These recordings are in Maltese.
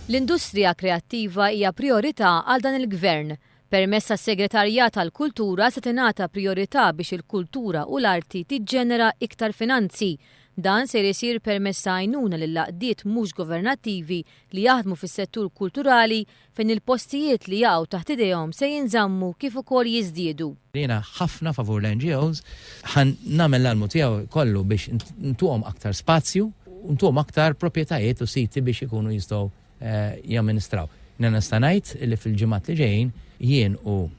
L-industrija kreattiva hija prijorità għal dan il-Gvern. Permezz tas-Segretarjat għall-Kultura se tingħata prijorità biex il-kultura u l-arti tiġġenera iktar finanzi. Dan ser isir permezz ta' għajnuna lill-għaqdiet mhux governattivi li jaħdmu fis-settur kulturali fejn il-postijiet li jaqgħu taħt idejhom se jinżammu kif ukoll jiżdiedu. Jiena ħafna favur l-NGOs, ħa nagħmel l-almu tiegħu kollu biex ntuhom aktar spazju u ntuhom aktar proprjetajiet u siti biex ikunu jistgħu jamministraw. Jiena nista' ngħid li fil-ġimgħat li ġejjin jien u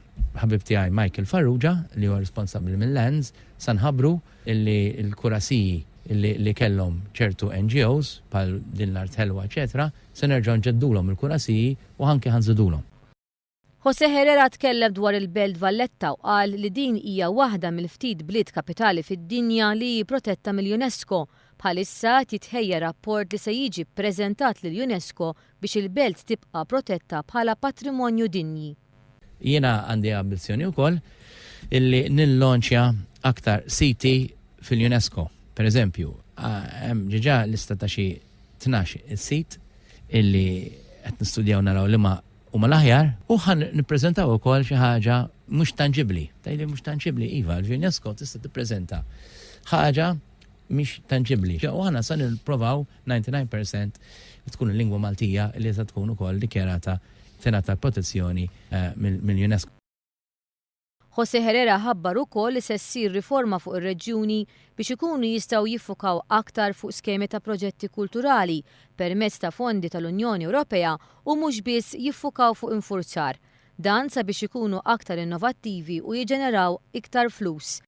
ħabib tiegħi Michael Farrugia li huwa responsabbli mill-Lands sa nħabbru li l-kurasiji li kellhom ċertu NGOs bħal Din l-Art Ħelwa eċetera se nerġgħu nġeddulhom il-kurasiji u anke ħa nżidulhom. José Herrera tkellem dwar il-Belt Valletta u qal li din hija waħda mill-ftit bliet kapitali fid-dinja li hi protetta mill-UNESCO. Bħalissa qed jitħejja rapport li se jiġi ppreżentat lill-UNESCO biex il-belt tibqa' protetta bħala patrimonju dinji. Jiena għandi ambizzjoni wkoll illi nillonċja aktar siti fil-UNESCO. Per eżempju, hemm ġiġa lista ta' xi 12 sit illi qed nistudjaw naraw liema huma l-aħjar u ħa nippreżentaw ukoll xi ħaġa mhux tanġibbli. Tgħidli mhux tanġibbli, iva, l-UNESCO tista' tippreżenta ħaġa mhix tanġibbli. U aħna sa nipprovaw 99% tkun il-lingwa Maltija li se tkun ukoll dikjarata tingħata protezzjoni mill-UNESCO. José Herrera ħabbar ukoll li se ssir riforma fuq ir-reġjuni biex ikunu jistgħu jiffukaw aktar fuq skemi ta' proġetti kulturali permezz ta' fondi tal-Unjoni Ewropea u mhux biss jiffukaw fuq infurzar. Dan sabiex ikunu aktar innovattivi u jiġġeneraw iktar flus.